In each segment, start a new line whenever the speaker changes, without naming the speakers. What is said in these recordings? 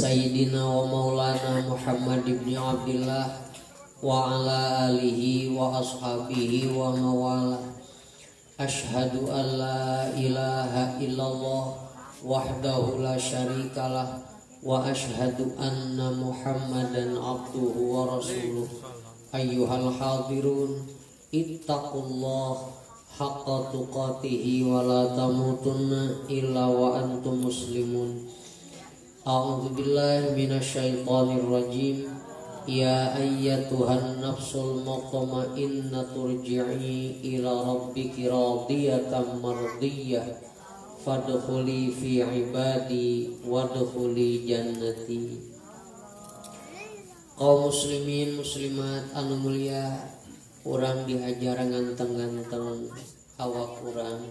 Sayyidina wa maulana Muhammad ibn Abdillah wa ala alihi wa ashabihi wa mawala. Ashhadu an la ilaha illallah wahdahu la syarikalah wa ashhadu anna Muhammadan abduhu wa rasuluh. Ayyuhal hadirun, ittaqullah haqqa tuqatihi wa la tamutunna illa wa antum muslimun. A'udzu billahi minasyaitonir rajim. Ya ayyatuhan nafsul mutmainnah turji'i ila rabbiki radiyatan mardiyah fadkhuli fi ibadi wadkhuli jannati. Kaum muslimin muslimat anu mulia, urang diajar nganteng-nganteng awak urang,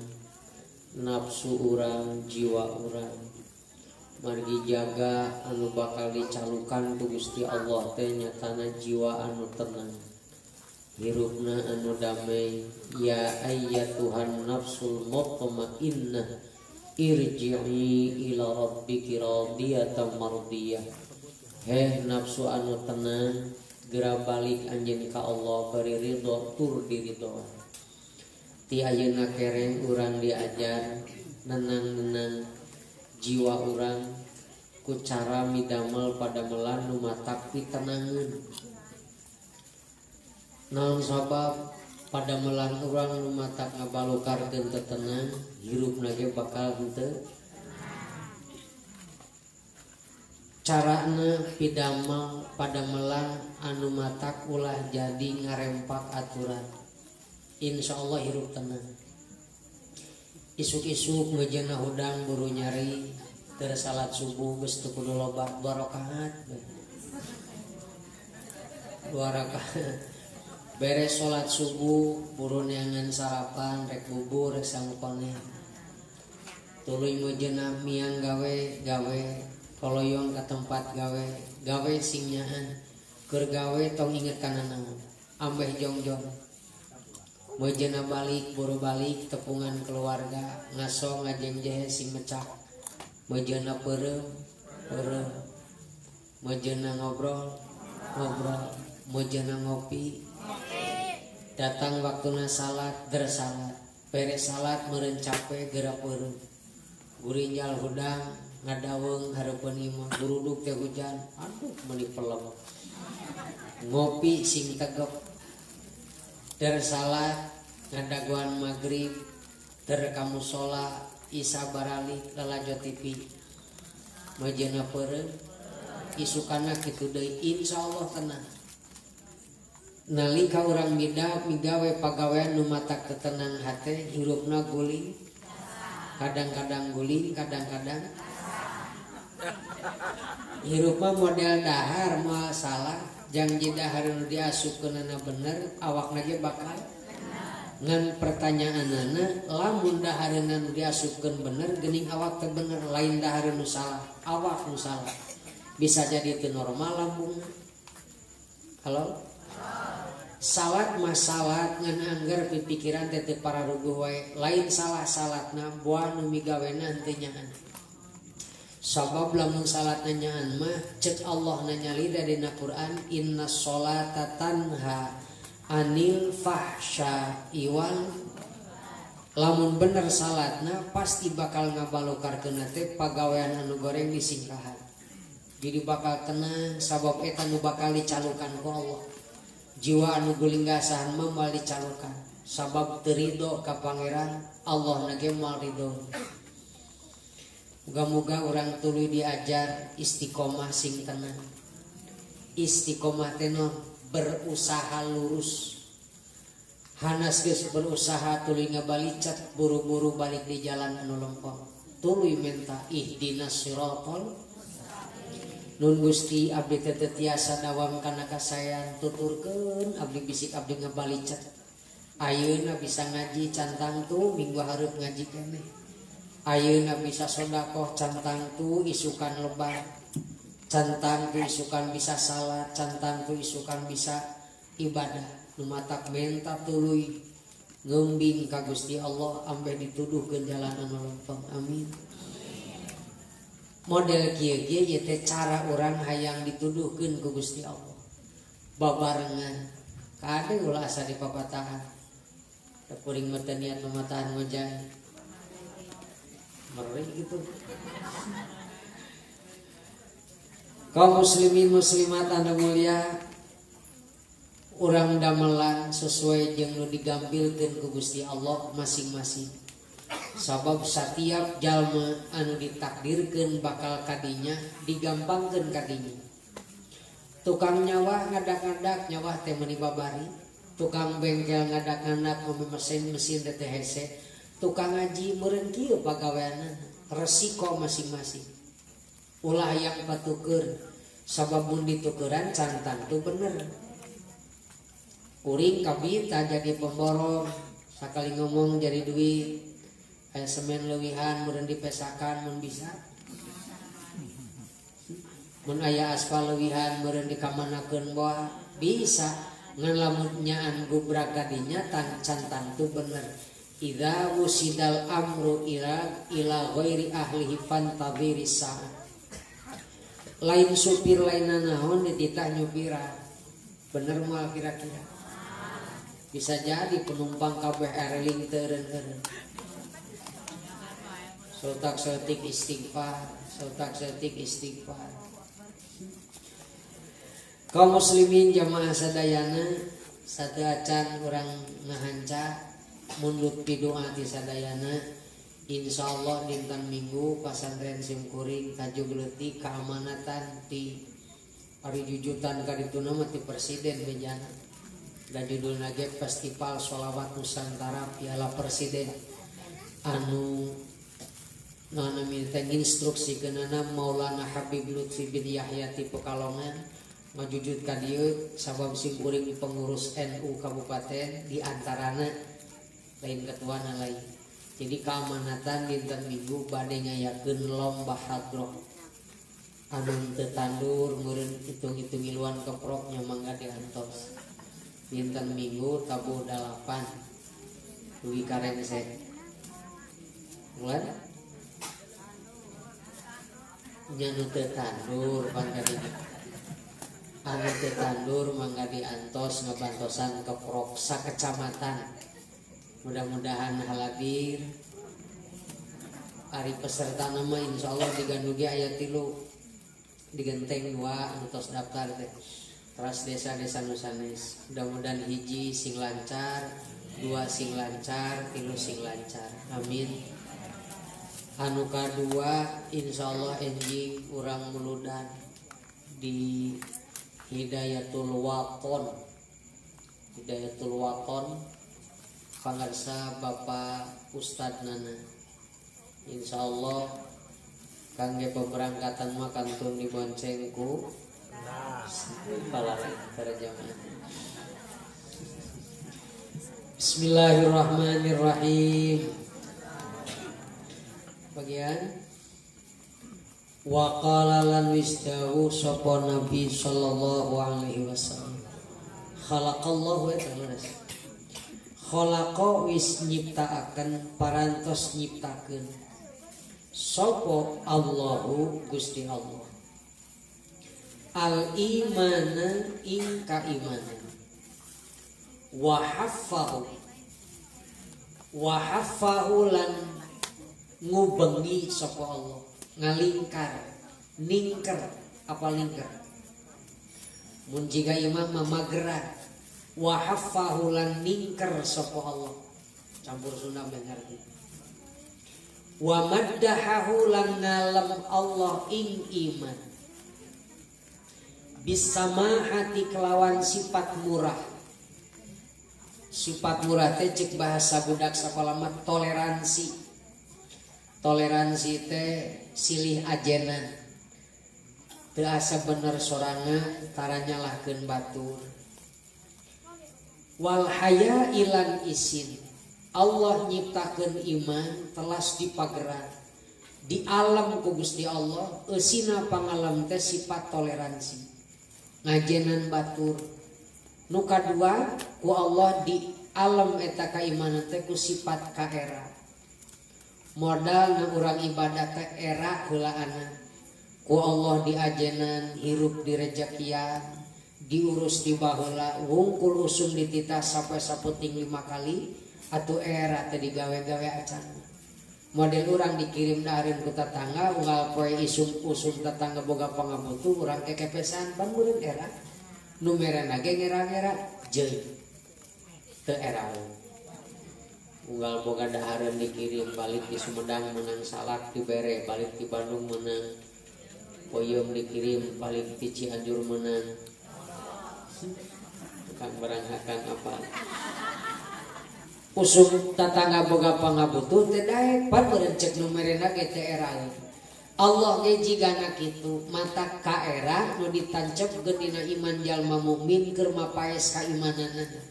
nafsu urang, jiwa urang. Margi jaga anu bakal dicalukan ku Gusti Allah teh nyatana jiwa anu tenang, hirupna anu damai. Ya ayyatuhan nafsul mutmainnah irji'i ila rabbiki radiyatan mardiyah. Heh nafsu anu tenang, gera balik anjeun ka Allah bari ridho tur diridhoan. Ti ayeuna kereng urang diajar nenang-nenang jiwa urang ku cara midamel padamelan nu matak pitenangeun. Naon sabab padamelan urang nu matak ngabalukarkeun teu tenang, hirupna ge bakal henteu. Carana pidamel padamelan anu matak ulah jadi ngarempak aturan. Insyaallah hirup tenang. Isuk-isuk ngejena hudang buru nyari dari salat subuh geus teu kudu loba, 2 rakaat. 2 rakaat. Beres salat subuh buru neangan sarapan rek bubur rek sangkone. Tuluy ngejena miang gawe gawe koloyong ka tempat gawe gawe sing nyaan. Keur gawe tong inget kana naon, ambeh jongjong. Mejena balik, buru balik, tepungan keluarga, ngaso ngajengjehe sing mecak. Mejena peureum, peureum. Mejena ngobrol, ngobrol. Mejena ngopi. Datang waktuna salat, der salat. Beres salat meureun cape geura peureum. Gurinjal hudang, ngadaweung hareupeun imah, guruduk teh hujan. Aduh meuni pelem. Ngopi sing tegep. Der salat ngadaguan maghrib, der ka musala isa baralik lalajo TV. Majena peureum isukana kitu deui, insyaallah tenang. Nalika urang migawe pagawean nu matak tetenang hate, hirupna guling. Kadang-kadang guling, kadang-kadang hirup mah model dahar moal salah. Jang jeda nu diasupkeunana bener, awakna ge bakal ngan pertanyaanana lamun dahareuna nu diasupkeun bener geuning awak teh bener, lain dahareun nu salah, awak nu salah. Bisa jadi teu normal lambungna. Halo? Salat mah salat ngan angger pipikiran teh teu pararuguh wae, lain salah salatna buah nu migawena henteu nyaan. Sabab lamun salat nanyaan mah cek Allah nanyalira dina Quran, inna sholata tanha anil fahsya'i wal. Lamun bener salatna pasti bakal ngabalukarkeun teh pagawean anu goreng disingkahan. Jadi bakal tenang sabab eta nu bakal dicalukan ku Allah. Jiwa anu gulinggasahan mah moal dicalukan sabab teu ridho ka pangeran, Allah na ge moal ridho. Muga-muga orang tuluy diajar istiqomah sing tenang. Istiqomah teh berusaha lurus. Hanas geus berusaha tuluy ngabalicat buru-buru balik di jalan anu lempeng. Tuluy menta ihdinas siratal. Nun Gusti abdi teh teu tiasa dawam kana kasaean, tuturkeun abdi bisik abdi ngabalicat. Ayeuna bisa ngaji cantang tu minggu hareup ngaji keneh. Ayeuna bisa sodakoh cantang tu isukan lebar, cantang tu isukan bisa salat, cantang tu isukan bisa ibadah. Nu matak menta tuluy ngembing ka Gusti Allah ambeh dituduhkeun jalan anu lempeng. Amin. Model kieu ge ieu teh cara urang hayang dituduhkeun ku Gusti Allah. Babarengan kade ulah asa dipapatahan. Teu kuring mah teu niat mamatahan ngojay. Meri gitu. Kaum muslimin muslimat anu mulia, urang damelan sesuai jeung nu digambilkeun ku Gusti Allah masing-masing. Sabab setiap jalma anu ditakdirkeun bakal kadinya digampangkeun kadinya. Tukang nyawa ngadak-ngadak nyawa teh meuni babari, tukang bengkel ngadak-ngadak mesin-mesin teh hese, tukang ngaji meureun kieu pagaweanna, resiko masing-masing. Ulah yang patuker, sabab mun ditukeran can tangtu bener. Kuring kabita jadi pemborong, sakali ngomong jadi duit. Aya semen leuwihan meureun dipesakan mun bisa. Mun aya aspal leuwihan meureun dikamanakeun boa bisa. Ngan lamun nyaan gubrak kadinya tan can tangtu bener. Idza wusidal amru ila ghairi ahlihi fantadhiri sa'ah. Lain supir lain nanaon dititah nyupiran. Bener moal kira-kira. Bisa jadi penumpang kabeh ereling teureun-eureun. Sotak setik istighfar, sotak setik istighfar. Kaum muslimin jamaah sadayana satu acan urang ngahanca mundut pidoa ti sadayana. Insyaallah dinten Minggu pasantren simkuring tajuk leutik keamanatan ti ari jujutan kadituna mah ti presiden bejana. Da judulna ge Festival Sholawat Nusantara Piala Presiden anu nana minta instruksi kenana Maulana Habib Lutfi bin Yahya ti Pekalongan ngajujut ka dieu sabab simkuring pengurus NU kabupaten di antarana lain ketuana lain. Jadi keamanatan dinten Minggu bade ngayakeun lomba hadroh anu teu tandur meureun hitung-hitung ngiluan keprok nya mangga diantos. Dinten Minggu tabuh 8 dugi ka rengsek. Mulai nya nu teu tandur mangga di anu teu tandur mangga diantos ngabantosan keprok sakecamatan. Mudah-mudahan haladir ari peserta nama insyaallah digandugi aya 3 digenteng 2 anu tos daftar teh. Teras desa-desa nu sanes. Mudah-mudahan hiji sing lancar, 2 sing lancar, 3 sing lancar. Amin. Anu kadua insyaallah enjing urang muludan di Hidayatul Waton. Hidayatul Waton pangarsa Bapak Ustad Nana. Insyaallah kangge pemberangkatan mah kantun dibonceng ku para jamaah. Bismillahirrahmanirrahim. Bagian wa qala lan wisdahu sapa Nabi sallallahu alaihi wasallam. Khalaqallahu ta'ala khalaqa wis nyiptaaken parantos nyiptakeun sapa Allahu Gusti Allah al imana ing kaimanan wa haffahu wa haffahu lan ngubengi sapa Allah ngalingkar ningker apa lingkar mun jiga imam mamageran wa haffahu lan ningker sapa Allah campur Sunda mengerti wa maddahahu lan ngalem Allah ing iman bisamahati kelawan sifat murah. Sifat murah teh cek bahasa budak sakola mah toleransi. Toleransi teh silih ajenan. Teu asa bener sorangan tara nyalahkeun batur. Wal haya ilan isin. Allah nyiptakeun iman telas dipageran. Di alam ku Gusti Allah eusina pangalam teh sifat toleransi. Ngajenan batur. Nu kadua ku Allah di alam eta kaimanan teh ku sifat kaera. Modal na urang ibadah teh era heulaana. Ku Allah diajenan hirup direjekian diurus di baheula wungkul usum dititah sampai saputing 5 kali atuh era teh digawe-gawe acan. Model urang dikirim dahareun ku tetangga unggal poe isum usum tetangga boga pangabutuh urang kekepesan pan meureun era nu merena ge ngera-ngera jeung teu era. Unggal boga dahareun dikirim balik di Sumedang menang salak dibere balik di Bandung menang poyom dikirim balik di Cianjur menang tukang barang apa usum tetangga boga pangabutuh teh daek pan meureun cek nu merena ge teu era. Allah ge jigana kitu mata ka era nu ditancep dina iman jalma mukmin keur mapaes kaimananana.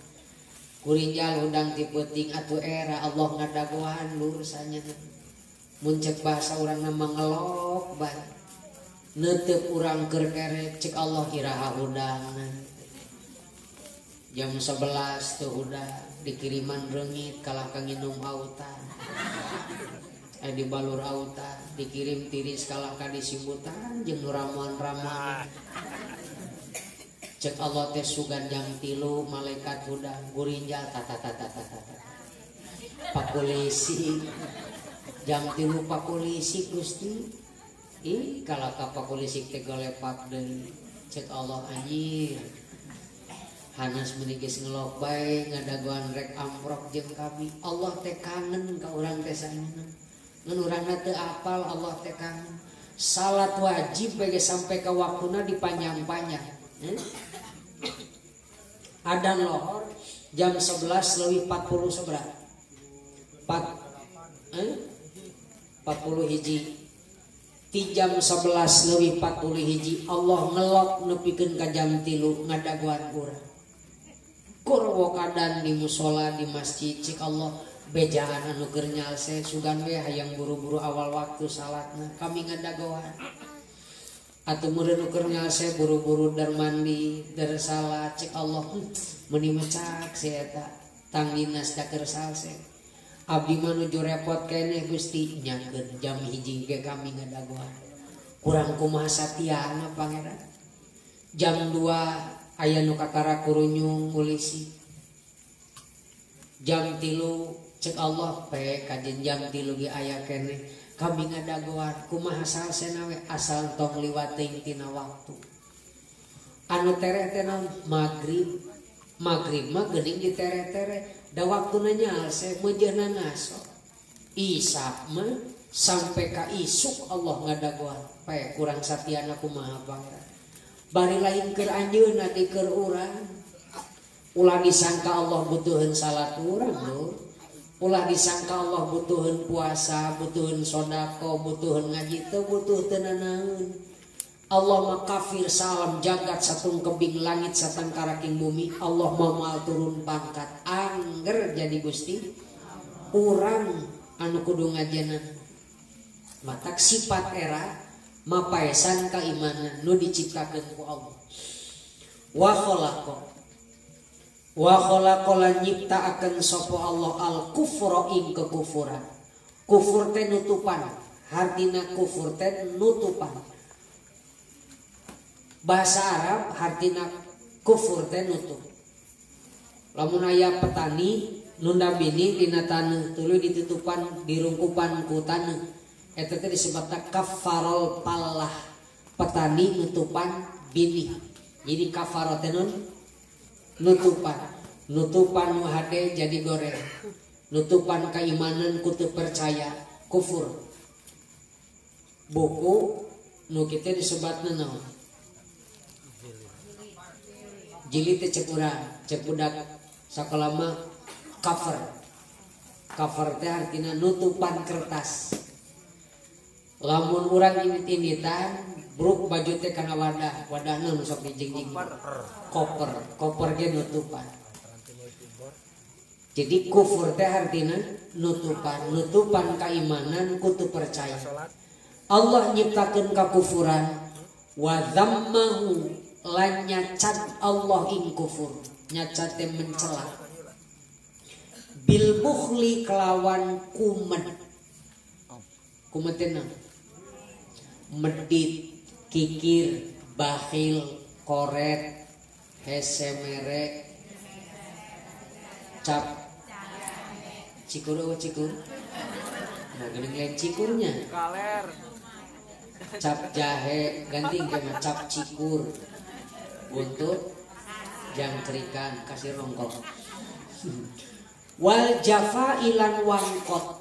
Kurinjal hudang ti peuting atuh era Allah ngadagoan lurusanya. Mun cek bahasa urang na ngelok bae. Neuteup urang keur kerek cek Allah iraha hudangna. Jam 11 teu hudang dikiriman reungit kalah ka nginum autan. Di balur autan dikirim tiris kalah ka disimbutan jeung nu ramuan-ramuan. Cek Allah teh sugan jam 3 malaikat hudang gurinjal tata tata tata tata. Pakulisi jam 3 pakulisi Gusti. Ih kalah ka pakulisi teh golepak deui. Cek Allah anjir. Hanas meuni geus ngelok bae ngadagoan rek amprok jeung kami. Allah teh kangen ka urang teh saeuna. Ngan urangna teu apal Allah teh kangen. Salat wajib bae sampai ka waktuna dipanjang-panjang. Adan lohor jam 11:40 seberapa? 41. Ti jam 11:41 Allah ngelok nepikeun ka jam 3 ngadagoan urang. Kur wokadan di musola di masjid cik Allah bejaan anu keur nyalse sugan we hayang buru-buru awal waktu salatna kami ngadagoan. Atuh meureun nu keur nyalse buru-buru der mandi der salat cek Allah meuni mecak si eta tang dinas da keur salse. Abdi mah nuju repot keneh Gusti nyakeun jam 1 ge kami ngadagoan. Kurang kumaha satiana pangeran. Jam 2 aya nu kakara kurunyung polisi. Jam 3 cek Allah pe kajen jam 3 ge aya keneh. Kami ngadagoan kumaha salsena we asal tong liwat teuing tina waktu. Anu tereh teh naon magrib. Magrib mah geuning ditereh-tereh da waktuna nyalse meujeuhna ngaso. Isak mah sampai ka isuk Allah ngadagoan pe kurang satiana kumaha pangeran. Bari lain keur anjeunna di keur urang. Ulah disangka Allah butuheun salat urang lho. Ulah disangka Allah butuheun puasa, butuheun sodako, butuheun ngaji teu butuh teu nanaon. Allah mah kafir salam jagat satung kebing langit satangkaraking bumi. Allah mah moal turun pangkat angger jadi Gusti urang anu kudu ngajenan. Matak sifat era mapaesan kaimanan nu diciptakeun ku Allah. Wa khalaqa wa khalaqala nyiptaakeun sapa Allah al kufra ing kekufuran. Kufur teh nutupan, hartina kufur teh nutupan. Bahasa Arab hartina kufur teh nutup. Lamun aya petani nunda bini dina taneuh tuluy ditutupan dirungkupan ku taneuh. Eta teh disebutna kafarol pallah. Petani nutupan bini. Jadi kafarol teh nutupan, nutupan nu hade jadi goreng, nutupan keimanan ku teu percaya kufur. Buku nu kitu disebatna naon? Jilid teh cek urang, cek budak sakola mah cover. Cover teh artina nutupan kertas. Lamun urang indit-inditan bruk baju teh kana wadah, wadahna nu sok dijingjing. Koper, koper ge nutupan. Jadi kufur teh artina nutupan, nutupan keimanan ku teu percaya. Allah nyiptakeun kakufuran wa dzammahu lan nyacat Allah ing kufur, nyacat teh mencela. Bil bukhli kelawan kumet. Kumet teh naon? Medit, Kikir, bakhil, koret, hese mere, cap, cikur oh cikur. Nah geuning lain cikurnya. Cap jahe ganti ke cap cikur. Buntut jangkrikan kasih rongkok. Wal jafa ilan wangkot.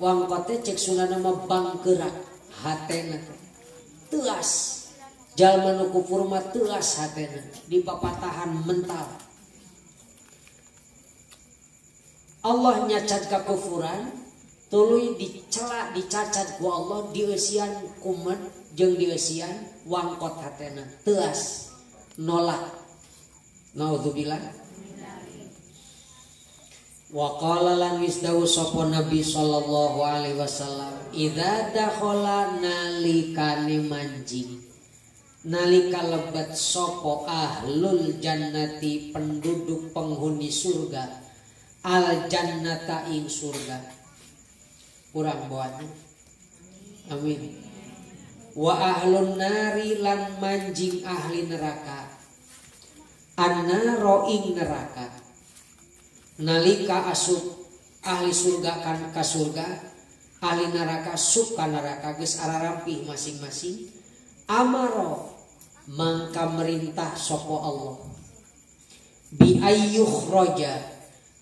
Wangkot teh cek sunana mah bangkerak hatena teh. Teuas. Jalma nu kufur mah teuas hatena, dipapatahan mental. Allah nyacat kakufuran, tuluy dicela dicacat ku Allah dieusian kumet jeung dieusian wangkot hatena teuas nolak. Naudzubillah. Wa qala lan wisdawu sapa Nabi sallallahu alaihi wasallam, idza dakhala nalikane manjing nalika lebet sapa ahlul jannati penduduk penghuni surga, al jannata ing surga. Kurang bawanya. Amin. Wa ahlun nari lan manjing ahli neraka, annaro ing neraka. Nalika asup ahli surga kan ka surga, ahli neraka sup ka neraka geus ararampih masing-masing. Amaro mangka merintah sapa Allah bi ayyukhraja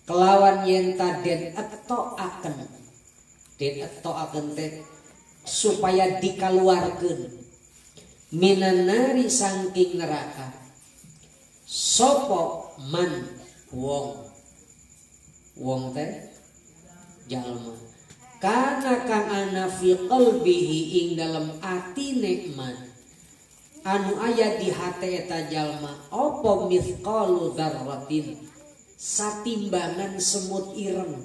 kelawan yenta den etoaken, den etoaken teh supaya dikaluarkeun minan nari saking neraka sapa man wong, wong teh jalma kana kang ana fi qalbihi ing dalem atine man anu aya di hate eta jalma apa mithqalu dzarratin satimbangan semut ireng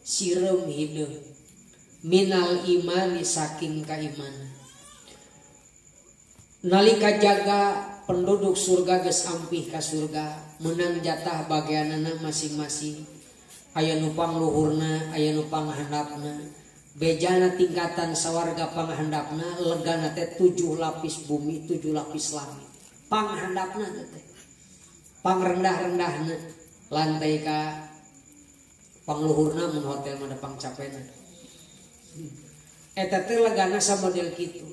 sireum hideung minal imani saking kaimanan. Nalika jaga penduduk surga geus ampih ka surga menang jatah bagianana masing-masing, aya nu pangluhurna aya nu panghandapna, bejana tingkatan sawarga panghandapna legana teh 7 lapis bumi 7 lapis langit panghandapna teh pangrendah-rendahna lantai ka pangluhurna mun hotel mah da pangcapena eta teh legana samodel kitu.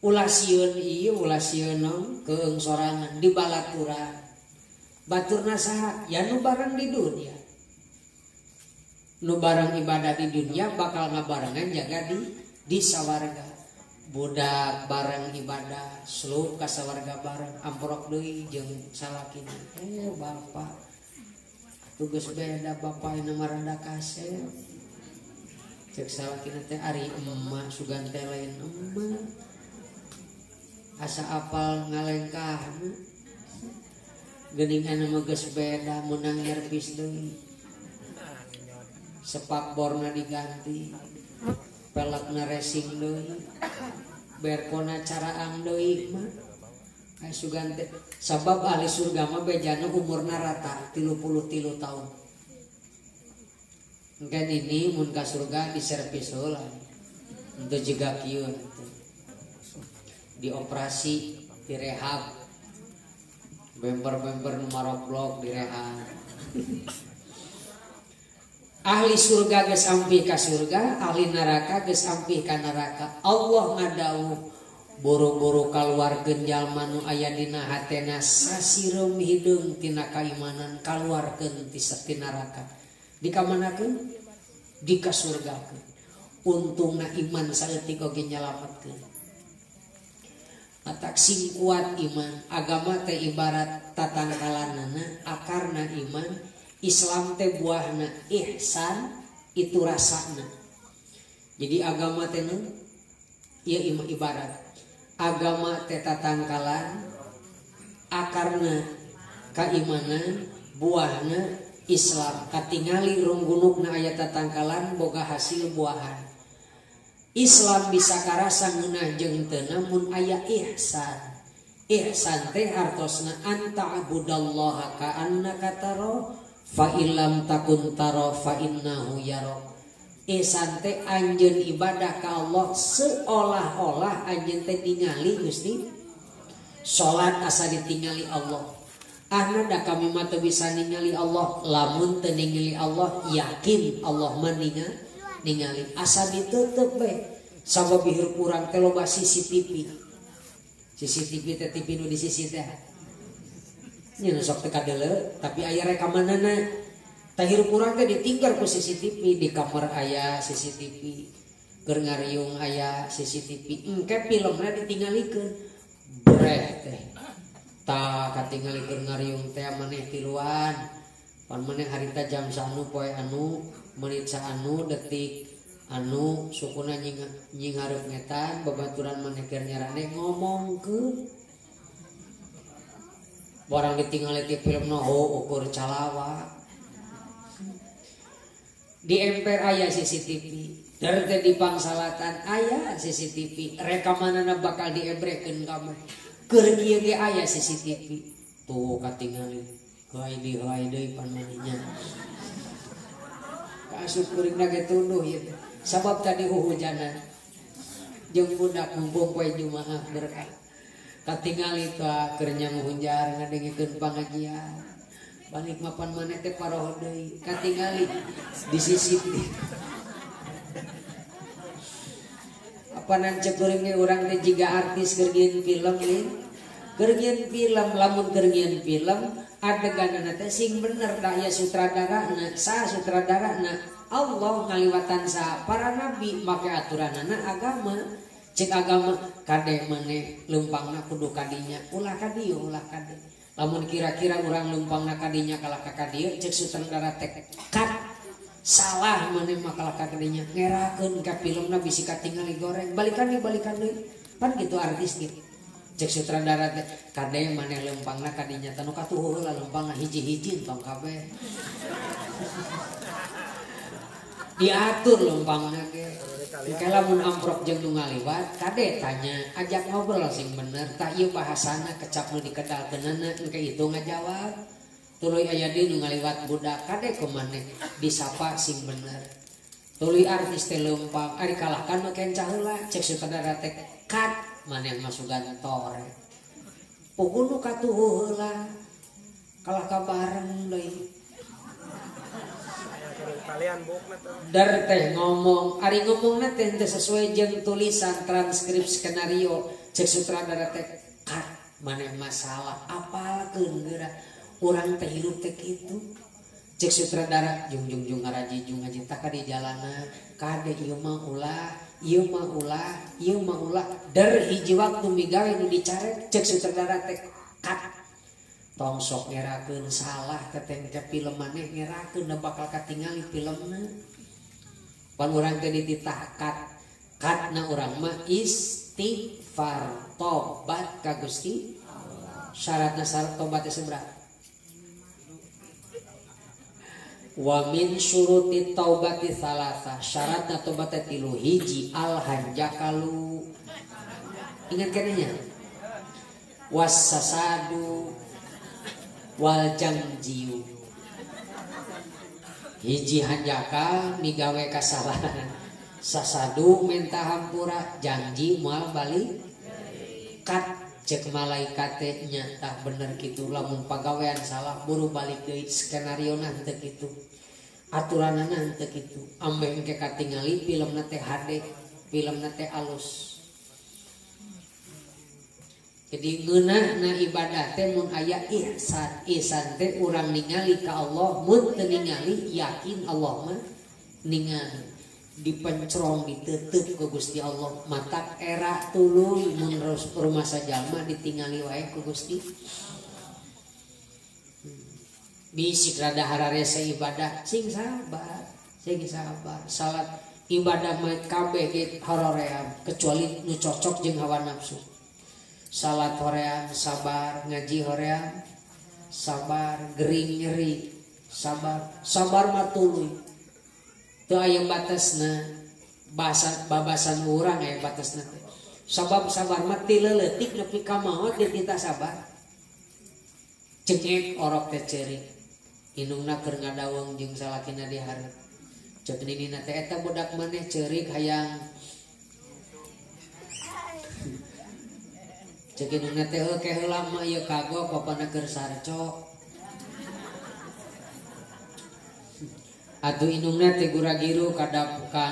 Ulah sieun ieu ulah sieun naon keung sorangan di balaturan baturna saha ya nu bareng di dunia, nu bareng ibadah di dunia bakal ngabarengan jaga di sawarga. Budak bareng ibadah slup ka sawarga bareng amprok deui jeung salakina bapak atuh geus beda bapak ieu mah rada kasep cek salakina teh ari emak sugan teh lain emak asa apal ngalengkah geuning anu mah geus beda meunang nyervis deui sepak borna diganti pelekna racing deui berkona caraang deui mah aya sugan teh sabab ahli surga mah bejana umurna rata 33 tahun. Engken ini mun ka surga diservis heula henteu jiga kieu dioperasi direhab bemper-bemper nu maroblok direhab. Ahli surga geus ampih ka surga, ahli neraka geus ampih ka neraka. Allah ngadawuh boro-boro kaluarkeun jalma nu aya dina hatena sasireum hideung tina kaimanan kaluarkeun ti neraka. Dikamanakeun? Dikasurgakeun. Untungna iman saeutik oge nyalametkeun. Atak sing kuat iman, agama teh ibarat tatangkalanana, akarna iman, Islam teh buahna ihsan itu rasana. Jadi agama teh nu ieu ibarat agama teh tatangkalan, akarna kaimanan, buahna Islam. Katingali runggunukna aya tatangkalan boga hasil buahan. Islam bisa karasa ngeunah jeung teu namun aya ihsan. Ihsan teh artosna anta abudallaha ka'annaka tara fa illam takun tara fa innahu yarak. Ihsan teh anjeun ibadah ka Allah seolah-olah anjeun teh ningali Gusti. Salat asa ditingali Allah. Ahna da kami mah teu bisa ningali Allah, lamun teu ningali Allah yakin Allah mah ningali. Asa ditutup we. Sabab hirup urang teh loba CCTV. CCTV teh TV nu di sisi teh. Nya nu sok teu kadeuleu tapi aya rekamanana. Tah hirup urang teh ditinggal ku CCTV, di kamar aya CCTV, keur ngariung aya CCTV. Engke filmna ditinggalikeun. Breh teh. Tah katingali keur ngariung teh maneh tiluan. Pan maneh harita jam saanu poe anu, menit saanu, detik anu sukuna nying hareup ngetan babaturan maneh keur nyarane ngomongkeun. Barang ditingali ti filmna ho ukur calawa. Di emper aya CCTV, der teh di pangsalatan aya CCTV, rekamanana bakal diebrekeun ka maneh. Keur kieu ge aya CCTV. Tuh katingali. Heuay deui heuay deui pan manehnya. Kaasup kuringna ge tunduh ieu teh. Sabab tadi huhujanan. Jeung budak mumpung poe Jumaah berkah. Katingali tah keur nyanguhunjar ngadengikeun pangajian. Balik mapan maneh teh paroho deui. Katingali di CCTV. Apanan cek kuring ge urang teh jiga artis keur nyieun film ieu. Keur nyieun film lamun keur nyieun film adeganana teh sing bener da aya sutradarana, saha sutradarana? Allah ngaliwatan saha para nabi make aturanana agama. Cek agama kade maneh leumpangna kudu kadinya, ulah ka dieu ulah ka dieu. Lamun kira-kira urang leumpangna kadinya kalah ka dieu cek sutradara teh cut. Salah maneh mah kalah ka kadinya ngerakeun ka filmna bisi katingali goreng balikan deui pan kitu artis ge. Cek sutradara teh kade maneh leumpangna kadinya teh nu katuhu heula leumpangna hiji-hiji tong kabeh. Diatur leumpangna ge. Engke lamun amprok jeung nu ngaliwat kade tanya ajak ngobrol sing bener tah ieu bahasana kecap nu dikedalkeunana engke itu ngajawab. Tuluy aya deui nu ngaliwat budak kade ku maneh disapa sing bener. Tuluy artis teh leumpang ari kalahkan mah kenca heula cek sutradara teh cut maneh masukan tore. Puguh nu katuhu heula kalah ka bareng deui. Dar teh ngomong ari ngomongna teh teu sesuai jeung tulisan transkrip skenario cek sutradara teh cut maneh masalah apalkeun geura. Urang teh hirup teh kitu. Cek sutradara jung jung jung ngaraji jung ngaji tah ka di jalana kade ieu mah ulah ieu mah ulah ieu mah ulah der hiji waktu migawe nu dicarek cek sutradara teh cut. Tong sok ngerakeun salah teh teh film maneh ngerakeun da bakal katingali filmna. Pan urang teh dititah cut. Cut-na urang mah istighfar tobat ka Gusti. Syaratna syarat tobat teh seberapa? Wa min syuruti taubati salasa, syaratna tobat teh tilu hiji al hanjakalu. Ingat kenanya? Wassasadu wal jangjiu. Hiji hanjakal migawe kasalahan, sasadu minta hampura, janji moal balik. Kat cek malaikat teh nya tah bener kitu lamun pagawean salah buru balik deui skenariona henteu kitu. Aturanana henteu kitu. Ameh engke katingali filmna teh HD, filmna teh alus. Jadi ngeunahna ibadah teh mun aya ihsan, ihsan teh urang ningali ka Allah, mun teu ningali yakin Allah mah ningali. Dipencrong ditutup ku Gusti Allah, matak era tuluy mun rumasa jalma ditingali wae ku Gusti. Bisik rada hararese ibadah sing sabar, sing sabar. Salat ibadah mah kabeh ge horoream kecuali nu cocok jeung hawa nafsu. Salat hoream sabar, ngaji hoream sabar, gering nyeri sabar, sabar mah tuluy. Teu aya batasna, babasan urang aya batasna teh. Sabab sabar mah ti leutik nepi ka maot dititah sabar. Cengek orok teh ceurik. Indungna keur ngadaweng jeung salakina di hareup. Cek ninina teh eta budak maneh ceurik hayang. Cek indungna teh heuh ke heula mah ieu kagok bapana keur sarco. Atuh indungna teh gura-giru ka ka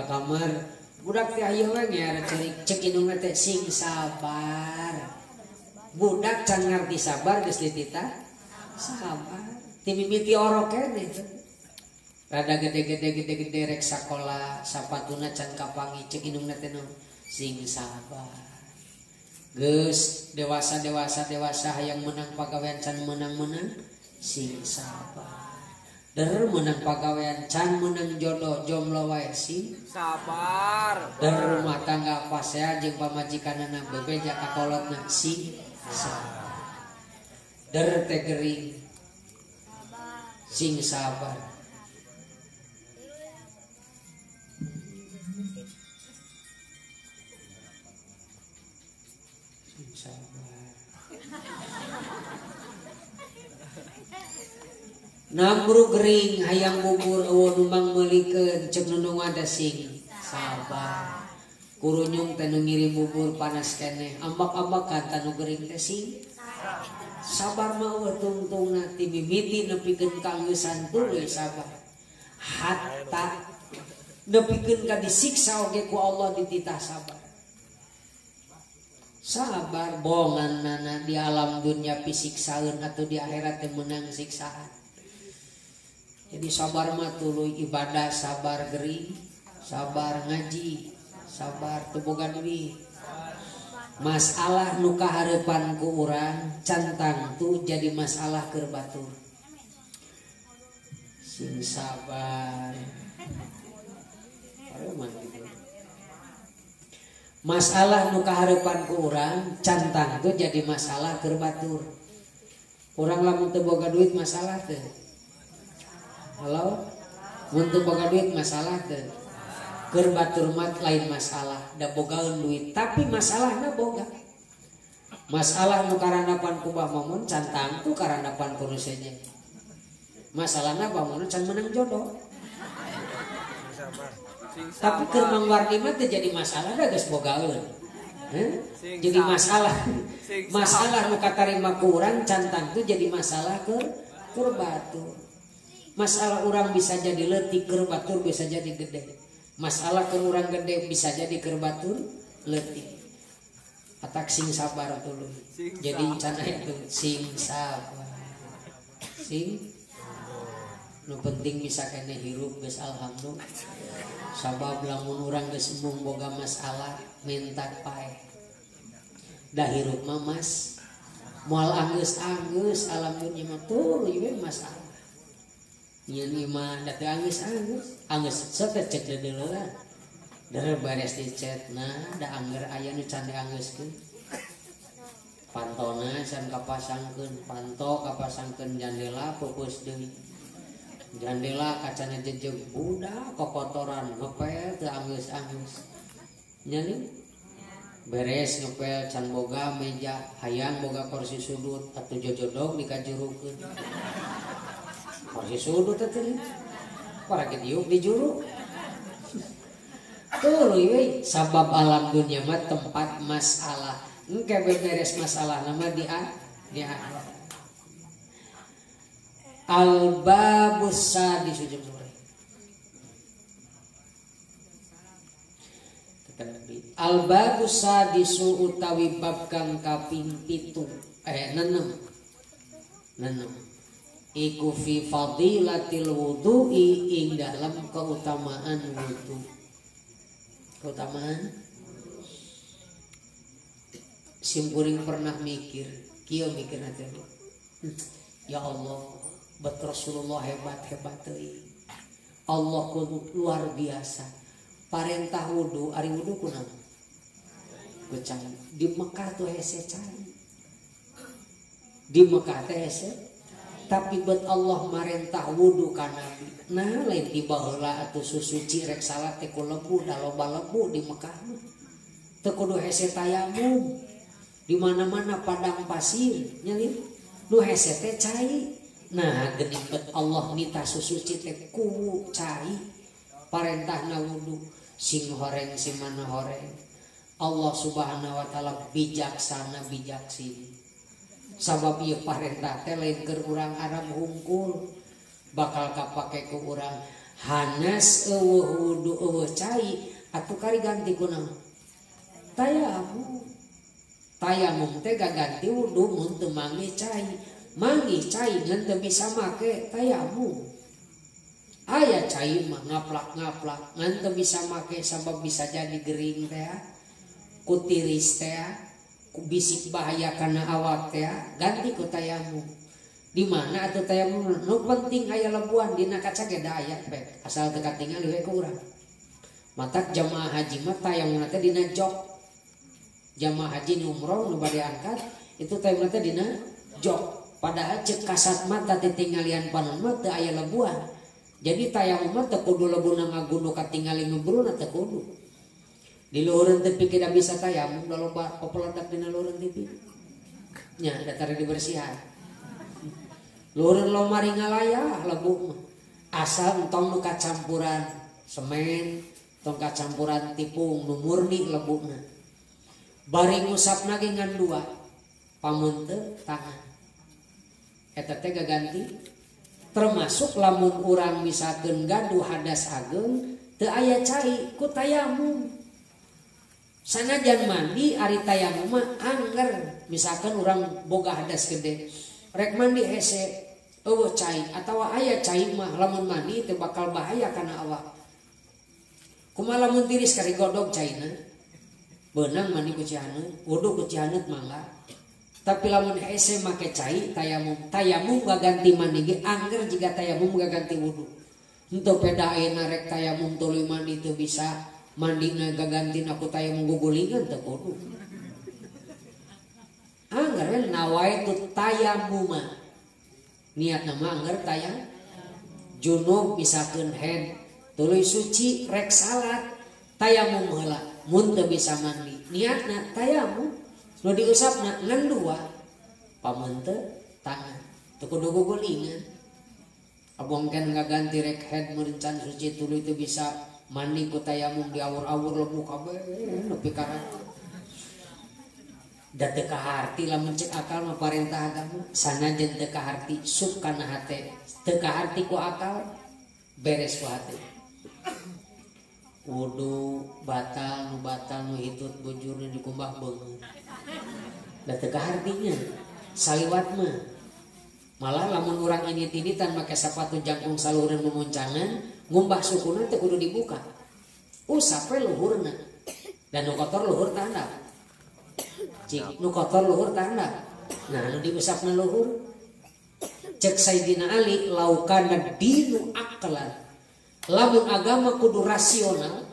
kamar. Budak teh aya we ngear ceurik. Cek indungna teh sing sabar. Budak can ngarti sabar geus dititah sabar. Ti mimiti orok keneh. Rada gede-gede rek sakola sapatuna can kapangi cek indungna teh sing sabar. Geus dewasa hayang menang pagawean can menang-menang sing sabar. Der menang pagawean can menang jodoh jomblo wae sing
sabar.
Der rumah tangga pasea jeung pamajikanana bebeja ka kolotna sing sabar. Der teh gering sing sabar. Sing sabar. Nambru gering hayang bubur eueuh nu mangmeulikeun ceuk nunungan teh sing sabar. Kurunyung teh nu ngirim bubur panas keneh ambak-ambakan tanu gering teh sing sabar mah eueuh tungtungna ti mimiti nepikeun ka angeusan tuluy sabar. Hatta nepikeun ka disiksa oge ku Allah dititah sabar. Sabar bongan nana di alam dunia pisiksaeun atau di akhirat teh meunang siksaan. Jadi sabar mah tuluy ibadah, sabar gering, sabar ngaji, sabar teu boga duit. Masalah nu kahareupan ku urang can tangtu jadi masalah keur batur. Sing sabar. Gitu. Masalah nu kahareupan ku urang can tangtu jadi masalah keur batur. Urang lamun teu boga duit masalah teu. Halo, mun teu boga duit masalah teu. Keur batur mah lain masalah, da bogaeun duit, tapi masalahna boga. Masalah nu karandapan ku Bah Mamun can tangtu karandapan ku nu sejen. Masalahna Bah Mamun can menang jodoh. Tapi keur Mang Wardi mah teu jadi masalah da geus bogaeun. Jadi masalah. Masalah nu katarima ku urang can tangtu jadi masalah keur batur. Masalah orang bisa jadi leutik keur batur bisa jadi gede. Masalah keur urang gede bisa jadi keur batur leutik. Atak sing sabar tuluy. Jadi can aya tuh sing sabar. Sing nu penting bisa keneh hirup geus alhamdulillah. Sabab lamun urang geus embung boga masalah minta paeh. Da hirup mah mas moal anggeus-anggeus alam dunya mah tuluy we masalah. Nyeun imah da teu anggeus-anggeus, anggeus sok teh cek deuleuan. Der beres dicet nah da angger aya nu can dianggeuskeun. Pantona can kapasangkeun, panto kapasangkeun jandela peupeus deui. Jandela kacana jejeg budak kokotoran ngepel teu anggeus-anggeus. Nya beres ngepel can boga meja, hayang boga kursi sudut atuh jojodog dikajurukeun. Kursi sudut teh para diuk di juru. Tuluy we sabab alam dunia mah tempat masalah. Engke beres masalah nama di akhirat. Al babus sadis ujung sore. Al babus sadisu utawi bab kang kaping 7 6. Iku fi fadilatil wudu'i ing dalam keutamaan wudu. Keutamaan simkuring pernah mikir, kieu mikirna teh. Ya Allah, bet Rasulullah hebat-hebat teuing. Allah kudu luar biasa. Parentah wudu, ari wudu kunaon? Ku cai. Di Mekah tuh hese cai. Di Mekah teh hese. Tapi bet Allah marentah wudu ka Nabi. Nah lain ti baheula atuh susuci rek salat teh ku lebu da loba lebu di Mekah mah. Teu kudu hese tayamum. Di mana-mana padang pasir nya nu hese teh cai. Nah geuning bet Allah nita susuci teh ku cai parentahna wudu sing horeng si mana horeng. Allah Subhanahu wa taala bijaksana bijaksini. Sabab ieu parentah teh lain keur urang Arab hungkul bakal kapake ku urang hanas eueuh wudu eueuh cai atuh kari ganti kunaon tayamum. Tayamum teh gaganti wudu mun teu manggih cai, manggih cai ngan teu bisa make tayamum. Aya cai mah ngaplak-ngaplak ngan teu bisa make sabab bisa jadi gering teh, ku tiris teh, ku bisik bahaya kana awak teh, ganti ku tayamum. Di mana atuh tayamum nu penting aya lebuan dina kaca ge da aya pek asal teu katingali we ku urang. Matak jamaah haji mah tayamumna teh dina jok. Jamaah haji nu umroh nu bade angkat itu tayamumna teh dina jok. Padahal cek kasat mata titinggalian panon mah teu aya lebuan. Jadi tayamum mah teu kudu lebuna ngagundu katingali ngebruna teu kudu. Di luhureun tepi kita bisa tayamum da loba popeledak dina luhureun tepi. Nya datar dibersihan. Luhureun lomari ngalayah lebu mah. Asal entong nu kacampuran semen, tong kacampuran tipung nu murni lebuna. Bari ngusapna ge ngan dua pamunte tangan. Eta teh gaganti termasuk lamun urang misalkeun gaduh hadas ageng teu aya cai ku tayamum. Sanajan mandi ari tayamum mah angger misalkan urang boga hadas gede rek mandi hese eueuh cai atawa aya cai mah lamun mandi teu bakal bahaya kana awak. Kumaha lamun tiris kari godog caina beunang mandi ku cihaneut, wudu ku cihaneut mangga. Tapi lamun hese make cai tayamum, tayamum gaganti mandi ge angger jiga tayamum gaganti wudu. Henteu peda ayeuna rek tayamum tuluy mandi teu bisa, mandina gagantina ku tayamum gugulingan teu kudu. Angger we nawaitu tayamuma. Niatna mah angger tayamum. Junub misalkeun head tuluy suci rek salat tayamum heula mun teu bisa mandi. Niatna tayamum nu diusapna ngan dua pamunte tangan teu kudu gugulingan. Abongken ngaganti rek head meureun suci tuluy teu bisa mandi ku tayamum diawur-awur lebu kabeh nepi ka da teu kaharti lamun cek akal mah parentah agama sanajan teu kaharti sup kana hate teu kaharti ku akal beres ku hate. Wudu batal nu hitut bujurna dikumbah beungeut da teu kahartinya saliwat mah. Malah lamun urang ini-tinitan make sapatu jangkung saluhureun memuncangan ngumbah sukuna teu kudu dibuka usap we luhurna dan nu kotor luhur tandap cik nu kotor luhur tandap nah nu diusapna luhur. Cek Sayyidina Ali laukana dinu aklan lamun agama kudu rasional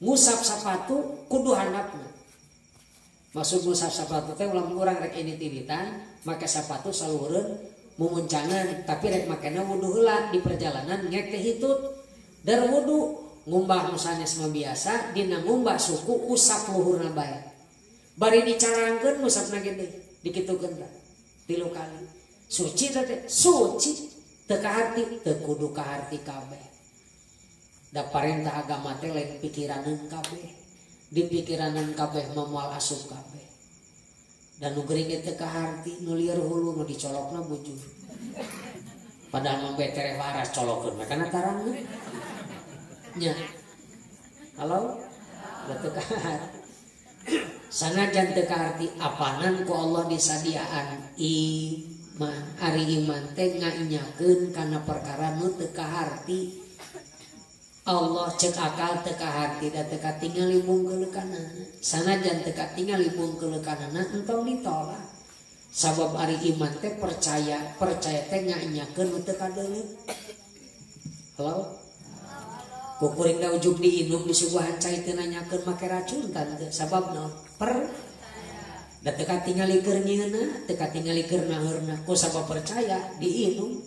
ngusap sapatu kudu handapna. Maksud ngusap sapatu teh lamun urang rek ini-tinitan make sapatu saluhureun mumuncangan tapi rek makena wudu heula di perjalanan ngek teh hitut dar wudu ngumbah nu sanes mah biasa dina ngumbah suku usap luhurna bae bari dicarangkeun ngusapna ge deui dikitukeun tah 3 kali suci teh suci teu kaharti teu kudu kaharti kabeh. Da parentah agama teh lain pikiraneun kabeh di pikiraneun kabeh mah moal asup kabeh. Dan nu gering teu kaharti nu lieur hulu nu dicolokna bujur. Padahal mah betere waras colokeun mah kana tarangna. Nya. Halo? Da teu kaharti. Sanajan teu kaharti apanan ku Allah disadiaan iman. Ari iman teh ngainyakeun kana perkara nu teu kaharti. Allah cek akal teu kaharti da teu katingali bungkeulekanana. Sanajan teu katingali bungkeulekanana entong ditolak. Sabab ari iman teh percaya, percaya teh ngainyakeun nu teu kadeuleu. Halo? Ku kuring da ujug diinum disuguhan cai teu nanyakeun make racun tante. Sabab naon? Per da teu katingali keur nyieunna, teu katingali keur naheurna. Ku sabab percaya diinum.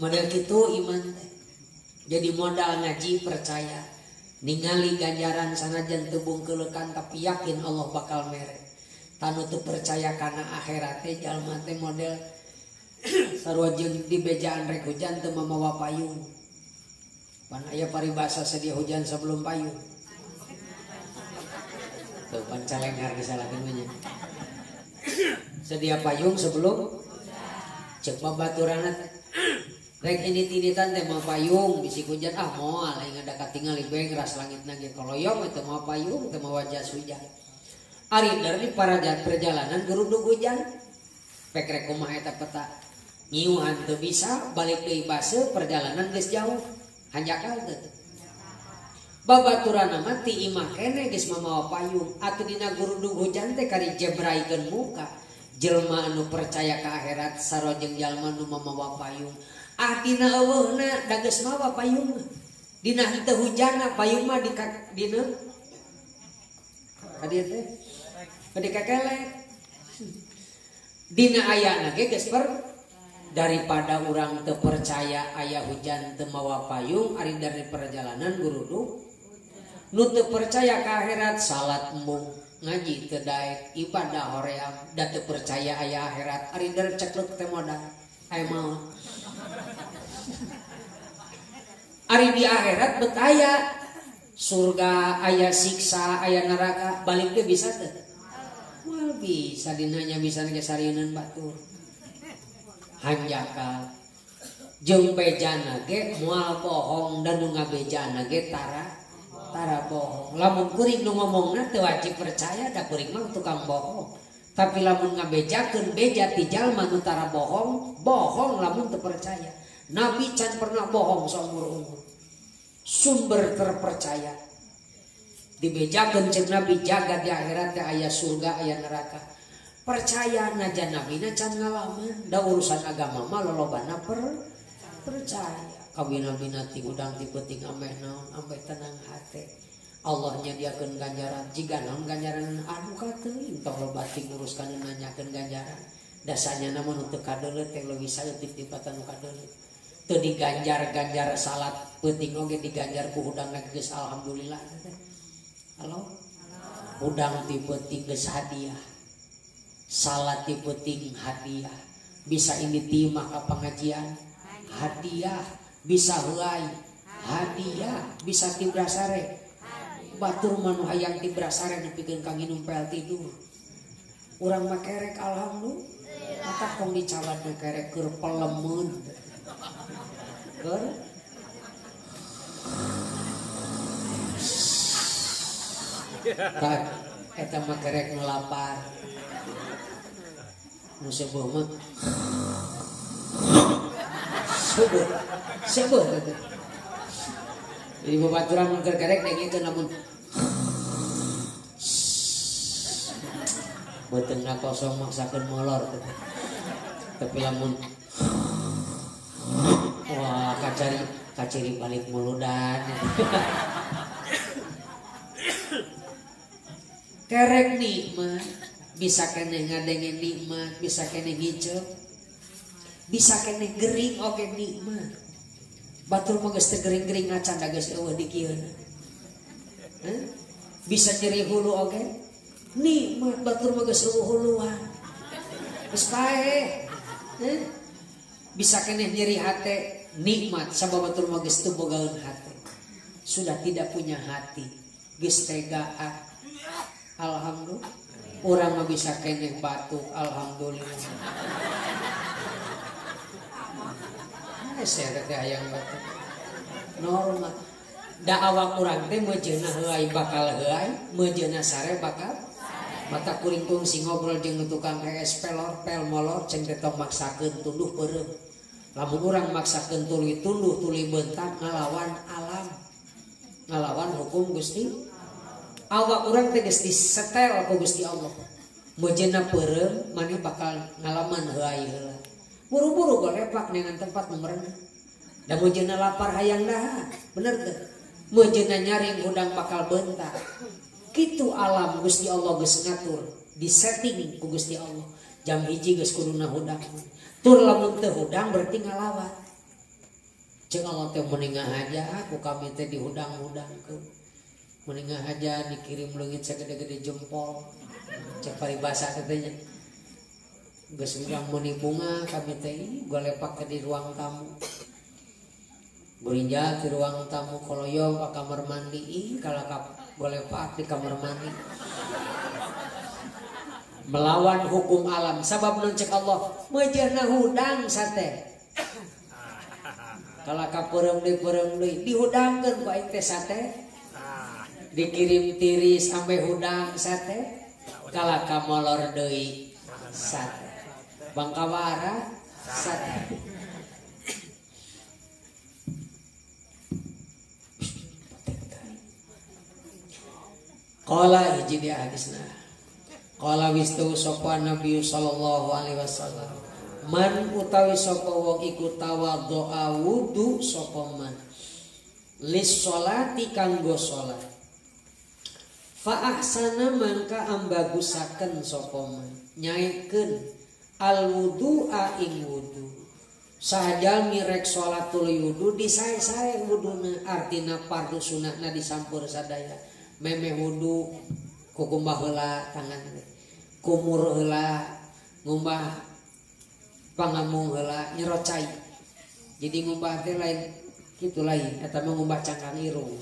Model kitu iman teh. Jadi modal ngaji percaya, ningali ganjaran sanajan teu bungkeulekan tapi yakin Allah bakal mere. Tanu teu percaya kana akhirat teh jalma teh model sarua jeung di bejaan rek hujan teu mamawa payung. Pan aya paribasa sedia hujan sebelum payung. Tuh pan calengar disalahkeun mah nya. Sedia payung sebelum cek babaturanna teh. Rek indit-inditan teh mawa payung bisi hujan ah moal aing ada katingali bengras langitna ge koloyong teh mawa payung teh mawa jas hujan. Ari dari para perjalanan geruduk hujan. Pek rek kumaha eta peta. Nyiuhan teu bisa balik deui base perjalanan geus jauh. Hanjakal teu. Babaturanna mah ti imah keneh geus mamawa payung atuh dina geruduk hujan teh kari jebraikeun muka. Jelma anu percaya ka akhirat sarua jeung jalma nu mamawa payung. Ah dina eueuhna da geus mawa payung. Dina henteu hujanna payung mah dina ka dieu teh ka dikakelek. Dina ayana ge geus daripada urang teu percaya aya hujan teu mawa payung ari dari perjalanan guruduk. Nu teu percaya ka akhirat salat embung ngaji teu daek ibadah hoream da teu percaya aya akhirat ari der ceklek teh modal aya maot. Ari di akhirat bet aya surga aya siksa aya neraka balik teh bisa teu? Moal bisa dinanya bisa ge sarieun batur. Hanjakal jeung bejana ge moal bohong dan nu ngabejana ge tara bohong. Lamun kuring nu ngomongna teu wajib percaya da kuring mah tukang bohong. Tapi lamun ngabejakeun beja ti jalma nu tara bohong, bohong lamun teu percaya. Nabi can pernah bohong saumur-umur. Sumber terpercaya. Dibejakeun ceuk Nabi jagat di akhirat teh aya surga aya neraka. Percaya najan nabina can ngalaman da urusan agama mah lolobana percaya. Kawin nabina ti hudang ti peuting ameh naon ameh tenang hate. Allah nyadiakeun ganjaran jiga naon ganjaran anu kateuing tong loba ting nguruskan nanyakeun ganjaran. Dasanya mah nu teu kadeuleut teh leuwih saeutik dipatan nu kadeuleut. Teu diganjar-ganjar salat peuting oge diganjar ku hudangna geus alhamdulillah teh. Halo? Hudang ti peuting geus hadiah. Salat ti peuting hadiah. Bisa ini timah ka pengajian hadiah, bisa heuay hadiah, bisa tibrasare. Batur mah nu hayang tibrasare nepikeun ka nginum pel tidur. Urang mah kerek alhamdulillah. Mata tong dicawat nu kerek keur pelemeun. Keur tak eta mah kerek nu lapar. Nu seueuh mah seueuh seueuh teh. Jadi babaturan mun keur kerek dengekeun lamun beuteungna kosong maksakeun molor teh. Tapi lamun wah kacari balik muludan. Kerek nikmat, bisa keneh ngadenge nikmat, bisa keneh ngiceup, bisa keneh gering oge nikmat. Batur mah geus teu gering-gering ngacan da geus eueuh di kieu. Bisa nyeri hulu oge nikmat, batur mah geus eueuh huluan. Geus paeh. Bisa keneh nyeri hate nikmat sabab batur mah geus teu bogaeun hate. Sudah tidak punya hati, geus tegaan. Alhamdulillah. Urang mah bisa keneh batuk, alhamdulillah. Saya teh hayang batuk. Normal. Da awak urang teh mejeuna heuay bakal heuay, mejeuna sare bakal. Mata kuring kungsi ngobrol jeung tukang hees pelor pel molor ceng teh tong maksakeun tunduh peureum. Lamun urang maksakeun tuluy tunduh tuluy bentak ngalawan alam. Ngalawan hukum Gusti. Awak urang teh geus disetel ku Gusti Allah. Mejeuna peureum maneh bakal ngalaman heuay heula. Buru-buru golepak dengan tempat memerenah. Da mejeuna lapar hayang dahar, bener teu? Mejeuna nyaring hudang bakal bentak. Kitu alam Gusti Allah geus ngatur, disetting ku Gusti Allah. Jam 1 geus kuduna hudang. Tur lamun teu hudang berarti ngalawan. Ceuk Allah teh mending aja ku kami teh dihudang-hudangkeun. Meningah aja dikirim leungit sagede-gede jempol. Cek paribasa katanya. Geus urang meuni bunga kami teh golepak di ruang tamu. Burinja di ruang tamu koloyong ka kamar mandi ih kalakap golepak di kamar mandi. Melawan hukum alam sabab nun cek Allah meujeuhna hudang sate. Kalakap peureum deui dihudangkeun ku aing teh sate. Dikirim tiris sampai hudang sate, kalaka molor deui sate, bangkawara sate. Qala hiji di hadisna. Qala wistu sapa Nabi sallallahu alaihi wasallam. Man utawi sapa wong iku tawaddoa wudu sapa man. Lis sholati kanggo salat. Fa ahsana mangka ambagusaken sapa man nyaekeun al wudu'a ing wudu sahaja mirek salat tuluy wudu disae-sae wuduna artina fardu sunahna disampur sadaya memeh wudu kukumbah heula tangan kumur heula ngumbah pangamung heula nyerot cai jadi ngumbah teh lain kitu lain eta mah ngumbah cangkang irung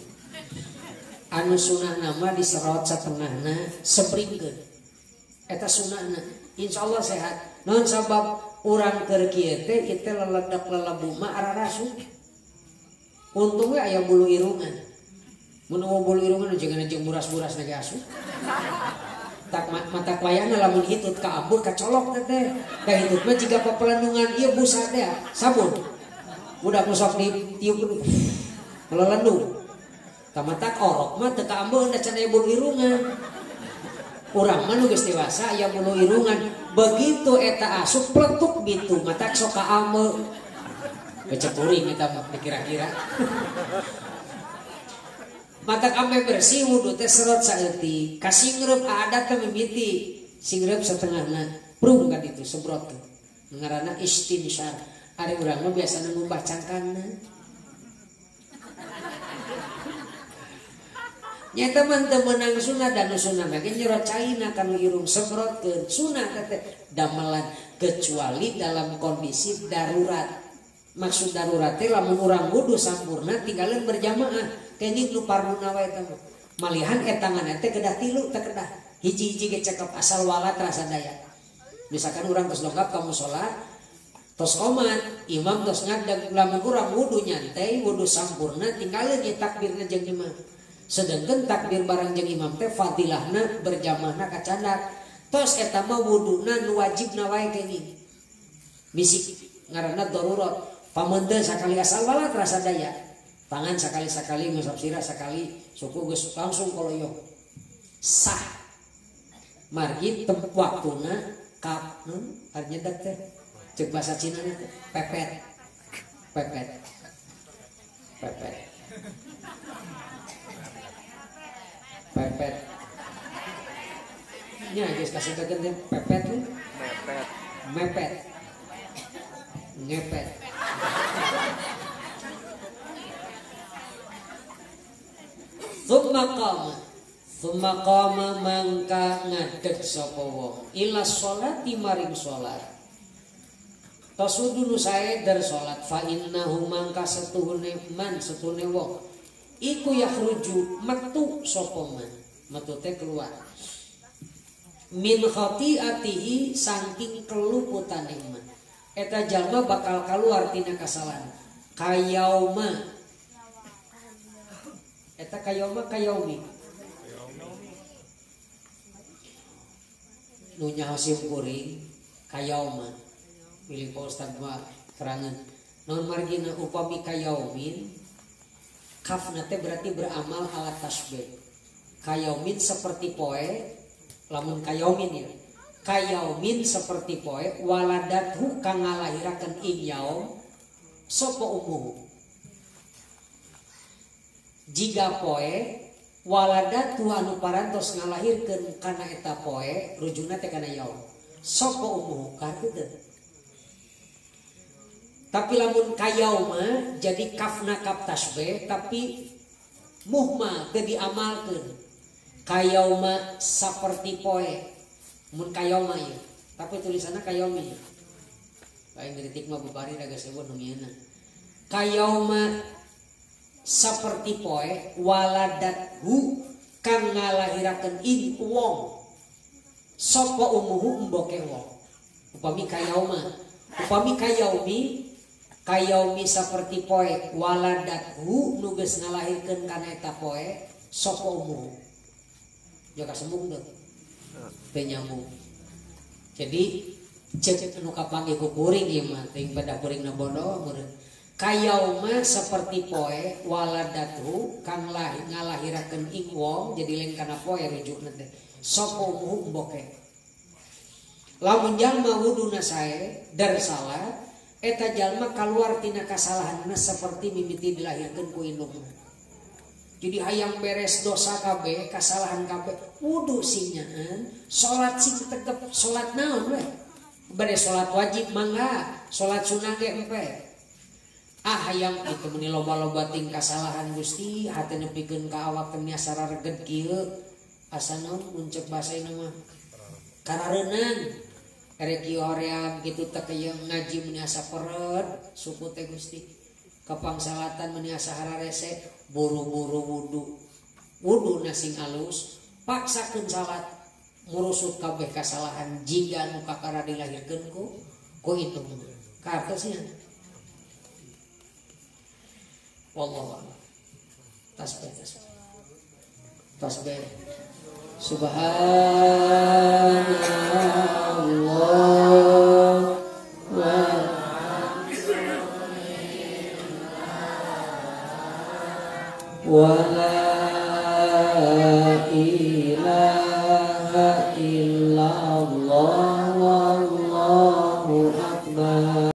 anu sunah nama diserot satengahna sebringkeun eta sunahna insyaallah sehat naon sabab urang keur kieu teh ieu teh leledak lelebu mah ararasuk untung we aya bulu irungan mun eueuh bulu irungan jangan jeung buras-buras na ge asup tak mata wayahna lamun hitut ka ambur kacolok teh teh da hitut mah jiga papelendungan ieu busa teh sabun budak nu sok ditiup melelendung tamatak orok mah teu kaambeun da can aya bulu irungan. Urang mah nu geus dewasa aya bulu irungan. Begitu eta asup pletuk bitu matak sok kaambe. Becek kuring eta mah dikira-kira. Matak ambe bersih wudu teh serot saeutik. Kasingreup adat teh mimiti singreup satengahna. Prung ka ditu sebrot. Ngaranna istinsyar. Ari urang mah biasana ngumbah cangkangna. Nyata mah teu meunang sunah dan sunah ge nyerot caina kanu irung semprotkeun sunah teh damelan kecuali dalam kondisi darurat. Maksud darurat teh lamun urang wudu sampurna tinggalin berjamaah kenging nu parduna wae eta mah. Malihan etangan teh kedah tilu teh kedah hiji-hiji ge cekep asal walat rasa daya. Misalkan urang tos lengkap ka musala tos qomat imam tos ngadeg lamun urang wudu nyantai wudu sampurna tinggalin ye takbirna jeung imam. Sedangkan takbir barang jeung imam teh fadilahna berjamaahna kacandak. Tos eta mah wuduna nu wajibna wae kenging. Misik ngaranna darurat. Pameunteun sakali asal walat rasa daya. Tangan sakali-sakali ngusap sirah sakali suku geus langsung koloyong. Sah. Margi waktuna kap nun artinya teh cek bahasa Cina teh pepet. Pepet. Pepet. Pepet. Nya geus kasih kagen teh pepet tuh. Mepet. Mepet. Ngepet. Tsumma qama. Tsumma qama mangka ngadeg sapa wong ila sholati maring salat. Tos wudu nu sae dar salat fa innahu mangka setuhune man setuhune wong iku yakhruju metu sapa man metu teh keluar min khati'atihi saking keluputane man eta jalma bakal keluar tina kasalahan kayauma eta kayauma kayaumi nu nyaho simkuring kayauma pilih Pak Ustad mah terangan non margina upami kayaumin kafna teh berarti beramal alat tasbih. Kayaumin seperti poe, lamun kayaumin ya. Kayaumin seperti poe waladathu kang ngalahirakeun ing yaum sapa umuhu. Jiga poe waladathu anu parantos ngalahirkeun kana eta poe rujuna teh kana yaum. Sapa umuhu kartu teu. Tapi lamun kayauma jadi kafna kaf tasbih tapi Muhmal teu diamalkeun. Kayauma saperti poe. Mun kayauma ieu, tapi tulisanna kayaumi. Lain ngritik mah bubari raga seubeuh nu mieuna. Kayauma saperti poe waladathu kang ngalahirakeun ing wong. Sapa umuhu emboke wong. Upami kayauma, upami kayaumi, kayaumi saperti poe waladathu nu geus ngalahirkeun kana eta poe sapa umuhu. Jaga sembung teu. Teu nyambung. Jadi cek nu kapanggih ku kuring ieu mah teuing pada kuringna bodoh meureun. Kayauma saperti poe waladathu kang ngalahirakeun ing wong jadi lain kana poe rujukna teh. Sapa umuhu emboke. Lamun jalma wuduna sae dar salat eta jalma kaluar tina kasalahanna seperti mimiti dilahirkeun ku indungna. Jadi hayang beres dosa kabeh, kasalahan kabeh, wudu sinyaan, salat sing tegep, salat naon we? Bade salat wajib mangga, salat sunah ge empe. Ah hayang itu meuni loba-loba ting kasalahan Gusti, hate nepikeun ka awak teh asa rareget kieu. Asa naon mun ceuk basa ieu mah? Karareunang. Erek kieu hoream kitu teh kayang ngaji meuni asa peret suku teh Gusti. Kapangsalatan meuni asa hararese, buru-buru wudu. Wudu sing alus, paksakeun salat, murusut kabeh kasalahan jiga nu kakara dilahirkeun ku itu. Kartosnya. Wallahu a'lam. Tasbih tasbih. Tasbih. Subhanallah wa la ilaha illallah.